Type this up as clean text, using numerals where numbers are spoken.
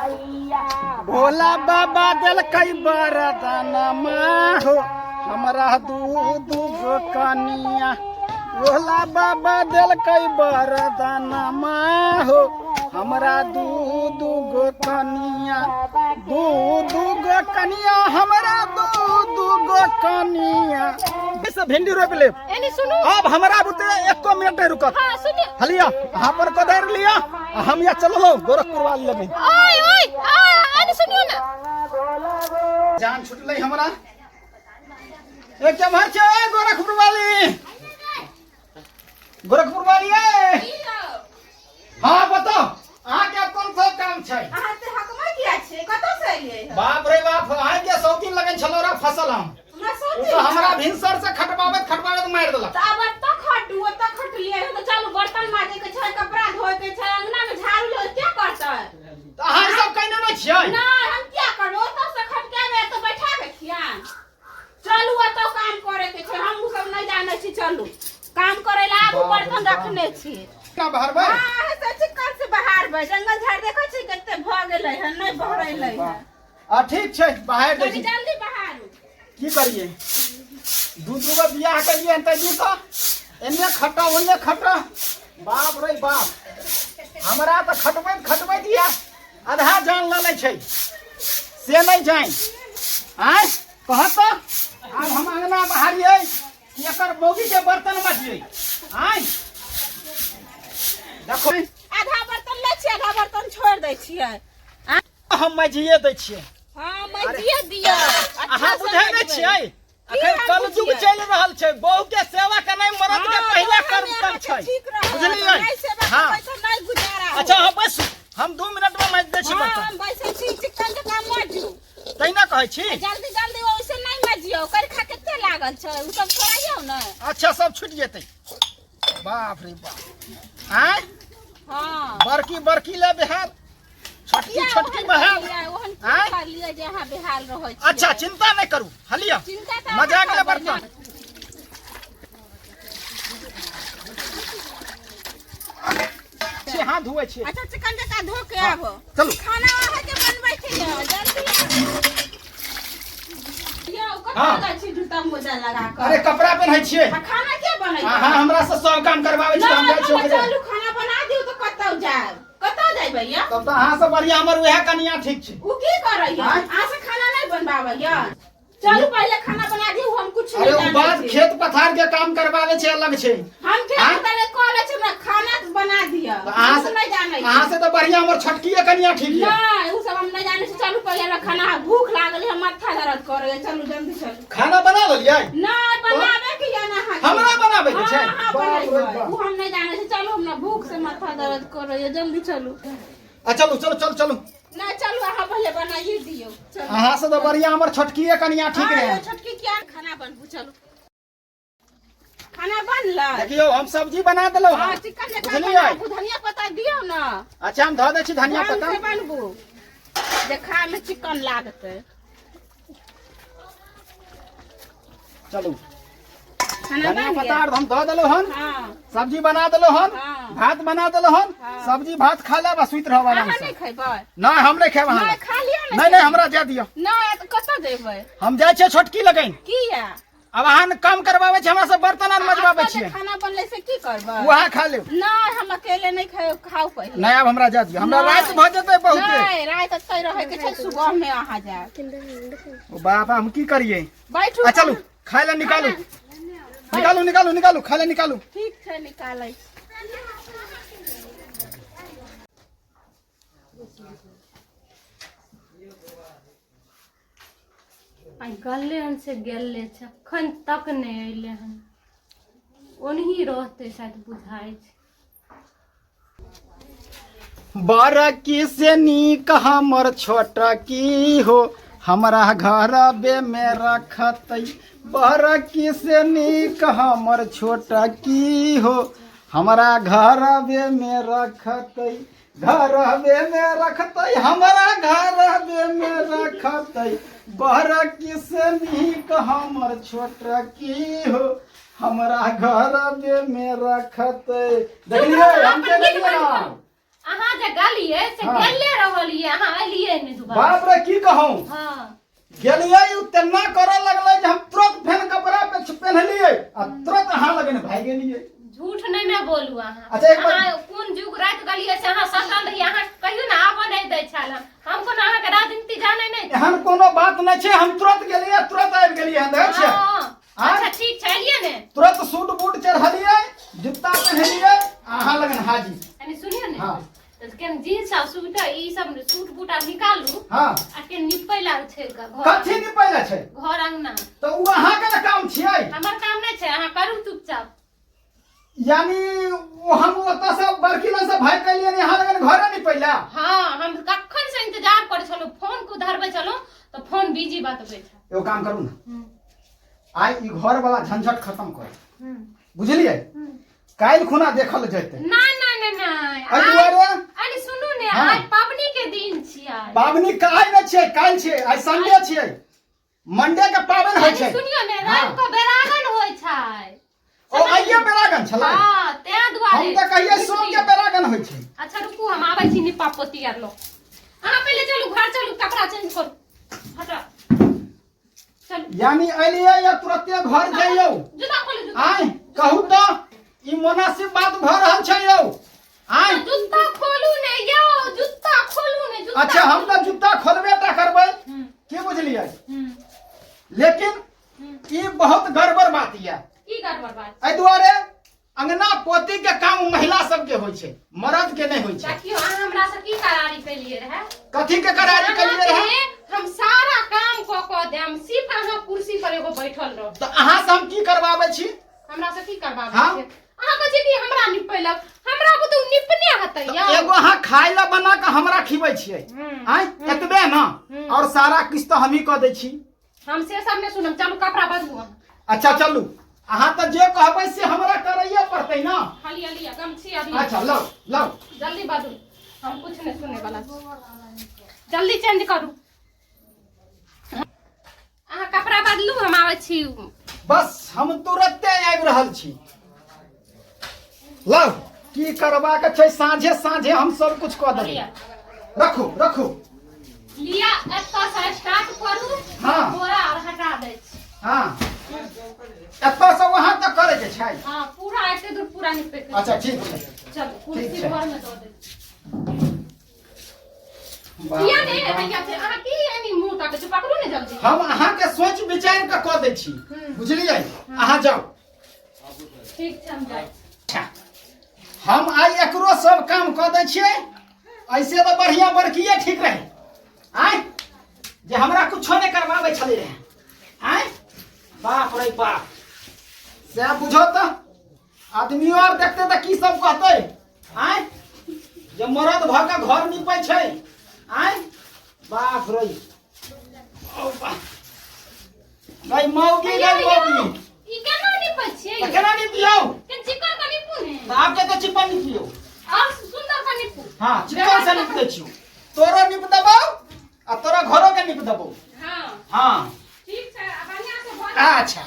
भोला बाबा देलकै वरदानमा हो हमरा दू दू गो कनिया। भोला बाबा देलकै वरदानमा हो हमरा दू दू गो कनिया। दू दू गो कनिया, हमरा दू दू गो कनिया। से भिंडी रोपि लेब। एनी सुनू। अब हमरा बुते एको मिनट नहीं रुकत। हाँ, सुनियो। हलिया, अहाँ पर कोदारि लिया, आ हम या चललो गोरखपुर वाली लगे। ओए, ओए, आ, एनी सुनियो ना। जान छुटलै हमरा। ए केम्हर छै ए गोरखपुर वाली? गोरखपुर वाली ए। हाँ बताओ, अहाँ के कोन सब काम छै? अहाँ ते हकमा किया छियै? कतऽ से एलियै हँ? बाप रे बाप, अहाँ के शौकीन लगन छलो रा फसल हम। हमरा ओ शौकीन तऽ हमरा छल। भिनसर से खटबाबैत खटबाबैत मारि देलक। तऽ आब एतऽ खटू, ओतऽ खटलियै हँ, तऽ चलू बर्तन माजै के छै, कपड़ा धोए के छै, अंगना में झाड़ू लगे, के करतै? तऽ अहाँ ई सब कयने नहि छियै? नहि, हम किया करबै? ओतऽ से खटके आबै, एतऽ बैठा के खियान। चलू एतऽ काम करे के छै, हम उ सब नहि जानै छी, चलू। काम करे ला आबू, बाप रे बर्तन बाप। रखने छी। केना बहरबै? हाँ, से चिक्कन से बहारबै। जंगल झाड़ देखै छी कते भऽ गेलै हन, नहि बहरेलै हन। आ ठीक छै, बाहर दै कनी छी। जल्दी बहारू। की करिए, दू दू गो बियाह केलिए हन तै दिनसँ एन्ने खटा ओन्ने खटा। बाप रे बाप, हमरा तऽ खटबैत खटबैत यऽ आधा जान लऽ लै छै, से नहि जानि। आँय कह तऽ, आब हम अङ्गना बहारियै कि एकर मौगीके बर्तन मजियै? आँय देखो, आधा बर्तन लै छियै, आधा बर्तन छोड़ि दै छियै। हम मजिए दै छियै। हाँ, मजिए दियौ। अहाँ बुझै नहि छियै, अखन हम कलयुग बुझियै? चलि रहल छै। बहु के सेवा केनाइ मरद के हाँ, पहिला तऽ ओहमे कर्तव्य अहाँके छै, ठीक रहत। बुझलियै? नहि सेवा हाँ। करबै तऽ नहि गुजारा होत। अच्छा, अहाँ बैसू, हम 2 मिनट में माजि दै छी हाँ, बर्तन। हम बैसै छी, चिकन जकाँ माजू। तहिना कहै छी। जल्दी जल्दी ओइसे नहि मजियौ, करखा कते लागल छै, ओ सब छोड़ैयौ ने। अच्छा, सब छुटि जेतै। बाप रे बाप, आँय? हाँ। बड़की बड़की ले बेहाल, छोटकी किया छोटकी ओहन बहाल। करलियै, ओहन की आँय? करलियै जे अहाँ बेहाल रहै छियै? अच्छा, चिंता नहि करू, हलिया। चिंता तऽ अहाँ मजाक ले करबै बर्तन। ने। छी, हाथ धोए छी। अच्छा, चिकन जकाँ धो के आबो। चलू। खाना अहाँके बनबै के यऽ, जल्दी आबू। यौ, कतऽ हाँ। जाइ छी जूता मोजा लगा कऽ? अरे कपड़ा पहिनै छियै। आ खाना के बनेतै? अहाँ हमरा से सब काम करबाबै छी, हम जाइ छी नहि, ओकरे। चलू खाना बना दियौ तऽ कतौ जायब? कतौ जायबै यऽ? तब तऽ अहाँ से बढ़िया हमर उएह कनिया ठीक छै। उ की करैया? आँय? अहाँ से खाना नहि बनबाबैया? चलू पहिले खाना बना दियौ, हम कुछ अरे नहीं ओ जानै बात छी। खेत पथार के काम करबाबै छै अलग छै। हम खेत आँय? पथार के कहले छी, हमरा खाना बना दिअ। तऽ अहाँ हम से नहि जानै छी। अहाँ से तऽ बढ़िया हमर छोटकीए कनिया ठीक यऽ। नहि, उ सब हम नहि जानै छी। चलू पहिले हमरा खाना, भूख लागल है, माथा दर्द करे। चलू जल्दी चलू। खाना बना लेलियै? नहि, बनाबे के यऽ ने अहाँके। हमरा बनाबे के छै? हाँ, हाँ, बाप रे बनेबै। बाप। उ हम नहि जानै छी। चलू, हमरा भूख से माथा दर्द करे, जल्दी चलू। आ चलू चलू चलू चलू। नहि, चलू अहाँ पहिले बनाइए दियौ, चलू। अहाँ से तऽ बढ़िया हमर छोटकीए कनिया ठीक हाँ, रहे। यौ, छोटकी किया खाना बनबू, चलू खाना बनलै। देखियौ, हम सब्जी बना देलहुँ हाँ, हन। चिकन जकाँ बुझलियै? बनाबू, धनिया पत्ता दियौ ने। अच्छा, हम धऽ दै छी धनिया ढंग पत्ता। से बनबू जे खाय में चिकन लागतै। चलू। खाना धनिया बन पत्ता गेल? आर हम धऽ देलहुँ हन। हाँ। सब्जी बना देलहुँ हन। हाँ। भात बना देलहुँ हन। हाँ। सब्जी भात खा लेब आ सुति रहब आराम अहाँ से। नहि खैबै? नहि, हम नहि खायब अहाँ नहि, खा लिअ ने। नहि नहि, हमरा जाय दिअ। नहि, तऽ कतऽ जेबै? हम जाइ छियै छोटकी लगन। किया? आब अहाँ ने काम करबाबै छी हमरा सब, बर्तन आर मजबाबै आ, छियै। खाना बनलै से की करबै? वएह खा लेब। नहि, हम अकेले नहि खाउ, खाउ पहिले। नहि, आब हमरा जाय दिअ, हमरा नहि। राति भऽ जेतै बहुते। नहि, राति एतै रहै के छै, सुबह में अहाँ जायब। ओ बाप, हम की करियै? बैठू। आ चलू, खाय लए निकालू, निकालू निकालू निकालू, खाय लए निकालू। ठीक छै, निकालै छी। आइ गले हन से गेले छै, अखन तक नहि अयलै हन। ओनही रहतै शायद, बुझाइ छै। बड़की से नीक हमर छोटकी हो, हमरा घर में रखतै। बड़की से नीक हमर छोटकी हो, हमरा घर में रखतै। घरवे में रखतै, हमरा घरवे में रखतै। बड़की से नीक हमर छोटकी हो, हमरा घरवे में रखतै। देखलियै, हम के देखलियै ना? अहाँ जे गेलियै से हाँ। गेले रहलियै, अहाँ एलियै। बात। बाप रे, की कहूं? हाँ। गेलियै, उ तेना करऽ लगलै जे हम तुरंत फेन कपड़ा पे पेन्हलियै आ तुरंत अहाँ लगन भागि गेलियै। झूठ नहीं ने बोलू अहाँ। अच्छा, एक बार- अहाँ कोन जुग राति गेलियै से अहाँ सटल रहियै, अहाँ कहियो ने आबऽ नहि दै छल। हम कोनो अहाँके राजनीति जानै नहि छी। एहन कोनो बात नहि छै, हम तुरंत गेलियै, तुरंत आबि गेलियै हन, देखै छियै? हाँ। आँय? अच्छा ठीक छै, एलियै ने? तुरंत सूट बूट चढ़लियै, जुत्ता पेन्हलियै, अहाँ लगन हाजिर। कनी सुनियौ ने। हाँ। तऽ केन जींस आ सूट ई सब सूट बूट आर निकालू। हाँ। आ केन निपै ला छै घर। कथी निपै ला छै? घर अंगना। तऽ ओ अहाँके ने काम छियै। हमर काम नहि छै, अहाँ करू चुपचाप। यानी ओ हम ओतऽ से बड़की लग से भागि के एलियै, अहाँ लगन घरे निपै ला? हाँ, हम कखन से इंतजार करै छलहुँ, फोन को धरबै छलहुँ तऽ फोन बिजी बतबै छल। एगो काम करू ने, आइ ई घर वाला झंझट खत्म कर, बुझलियै? काल्हि खुना देखल जेतै। ना ना ना ना। एहि दुआरे अरे सुनू ने। हाँ। आइ पाबनि के दिन छियै। पाबनि काल्हि नहि छियै, काल्हि छियै। आइ संडे छियै, मंडे के पाबनि होइ अरे छै। सुनियो ने। हाँ। राति को बेरागन होइ छै। ओ आइये बेरागन छलै? हाँ, तें दुआरे। हम तऽ कहियै सोम के बेरागन होइ छै। अच्छा रुकू, हम आबै छी निपा पोती आर लो। अहाँ पहिले चलू घर, चलू, कपड़ा चेंज करू, हटो, चलू। यानी एलियै या तुरते घर जइयौ? जूता खोलू, जूता। आय कहू तऽ ई मुनासिब बात भऽ रहल छै यौ? आय? जूता खोलू ने यौ, जूता खोलू ने, जूता। अच्छा, हम तऽ जूता खोलबे टा करबै। की बुझलियै? लेकिन ई बहुत गड़बड़ बात यऽ। की गड़बड़ बात? एहि दुआरे अंगना पोती के काम महिला सबके होइ छै, मर्द के नहि होइ छै। देखियौ, अहाँ हमरा से की करारी केलिए रहे? कथी के करारी केलिए रहे? अहाँके हम सारा काम कऽ कऽ देम, सिर्फ अहाँ कुर्सी पर एगो बैठल रहू। तऽ अहाँ से हम की करबाबै छी? हमरा से की करबाबै हाँ? छियै? अहाँ कहै छियै कि हमरा निपैलक, हमरा बुते ओ निपने हेतै तऽ यौ? एगो अहाँ खाय लए बना कऽ हमरा खिबै छियै। आँय, एतबे ने? और सारा किछु तऽ हमही कऽ दै छी। हम से सब नहि सुनब, चलू कपड़ा बदलू अहाँ। अच्छा चलू, अहाँ तऽ जे कहबै से हमरा करैये पड़तै ने। खाली लिअ गमछी अभी। अच्छा लाउ लाउ। जल्दी बदलू, हम कुछ नहीं सुने वाला छी। जल्दी चेंज करू, अहाँ कपड़ा बदलू, हम आबै छी। बस हम तुरते आबि रहल छी। लाउ, की करबाक छै, साँझे साँझे हम सब कुछ कऽ देबै। लिअ। रखू रखू। लिअ, एतऽ से स्टार्ट करू। हाँ। बोरा आर हटा दै छी। हाँ, एतऽ से वहाँ तक करे के छै? हाँ, पूरा एते दूर पूरा निपे के। अच्छा ठीक छै। चलू, कुर्सी छै। घर में दऽ दै छी। बाप किया रे ने बाप। हैया छै, अहाँ की एनी मुंह ताकै छी? पकड़ू ने जल्दी। हम अहाँके सोच विचारि कऽ कऽ दै छी, बुझलियै? अहाँ जाउ। ठीक छै, हम जाइ छी। हम आइ एकरो सब काम कऽ दै छियै। ऐसे तऽ बढ़िया बड़किए ठीक रहे आँय, जे हमरा कुछो नहि करबाबै छलै रहए। आँय, बाप रे बाप, से बुझो तऽ आदमियो आर देखते तऽ की सब कहतै? आँय, जे मरद भऽ कऽ घर नीपै छै। आँय, बाप रे, ओ बाप गई मौगी, गई मौगी। ई केना नीपै छियै? तऽ केना नीपियौ? केन चिकन के नीपू ने। तऽ आब कते चिपन नीपियौ? और सुंदर के नीपू। हाँ, चिकन से नीप दै छियौ, तोरो नीप देबौ आ तोरा घरो के नीप देबौ। हाँ। हाँ। ठीक छै, आ बढ़ियां से भऽ अच्छा।